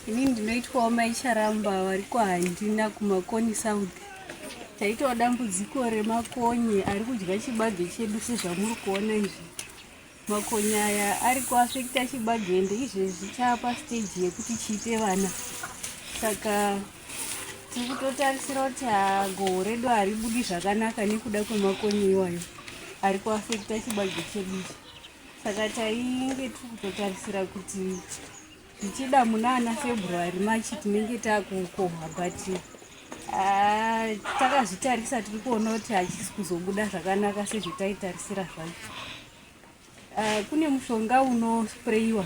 Ini ndinoitwawo Mai Charamba vari kwaHandina kuMakoni South. Taitawo dambudziko remakonye ari kudya chibage chedu sezvamuri kuona izvi. Makonye aya ari kuafekta chibage ende izvezvi chaapa stage yekuti chiite vana. Saka tiri kutotarisira kuti goho redu haribudi zvakanaka nekuda kwemakonye iwayo ari kuafekta chibage chedu ichi. Saka tainge tiri kutotarisira kuti zvichida muna ana February, March tinenge takukohwa, but takazvitarisa tiri kuona kuti hachisi kuzobuda zvakanaka sezvetaitarisira zvacho. Kune mushonga unosprayiwa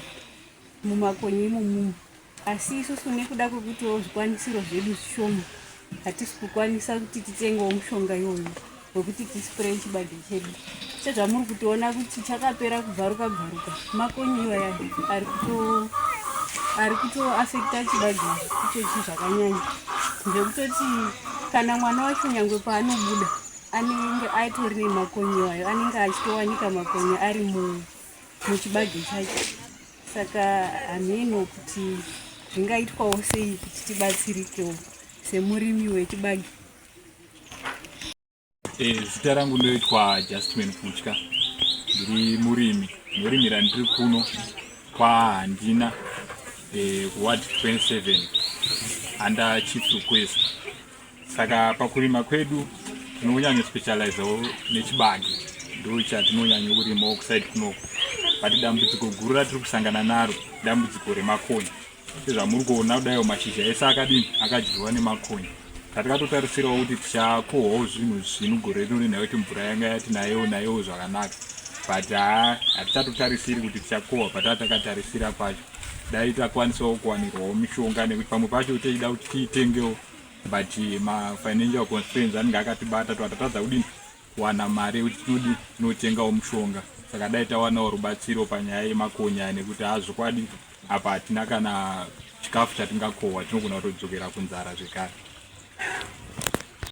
mumakonye imomumu, asi isusu nekuda kwekutiwo zvikwanisiro zvedu zvishoma, hatisi kukwanisa kuti titengewo mushonga iwoyo wekuti tispray chibage chedu. Sezvamuri kutoona kuti chakapera kubvaruka bvaruka, makonye iwaya ari kutoafekta chibage ichochi zvakanyanya, zvekutoti kana mwana wacho nyangwe paanobuda anenge aitori nemakonye iwayo, anenge achitowanika makonye ari muchibage chacho. Saka hameno kuti zvingaitwawo sei kuti tibatsirikewo semurimi wechibage. Zita rangu ndoitwa Justman Kutya, ndiri murimi, ndinorimira ndiri kuno kwaHandina, kuward 27 under Chief Rukweza. Saka pakurima kwedu tinonyanya specializewo nechibage, ndo chatinonyanya kurimawo kuside kunoku, but dambudziko guru ratiri kusangana naro dambudziko remakonye. Sezvamuri kuona kudaiwo, mashizha ese akadini, akadyiwa nemakonye. Tatikatotarisirawo kuti tichakohwawo zvinhu zvinu gore rino nenhau yekuti mvura yanga yati nayewo nayewo zvakanaka, but haa, hatichatotarisiri kuti tichakohwa pataa takatarisira pacho. Dai takwanisawo kuwanirwawo mishonga, nekuti pamwe pacho tichida kuti tiitengewo, but mafinancial constraints anenge akatibata, twatatadza kudini, kuwana mari yekuti tinodi tinotengawo mushonga. Saka dai tawanawo rubatsiro panyaya yemakonye aya, nekuti hazvokwadi apa hatina kana chikafu chatingakohwa, tinogona kutodzokera kunzara zvekare.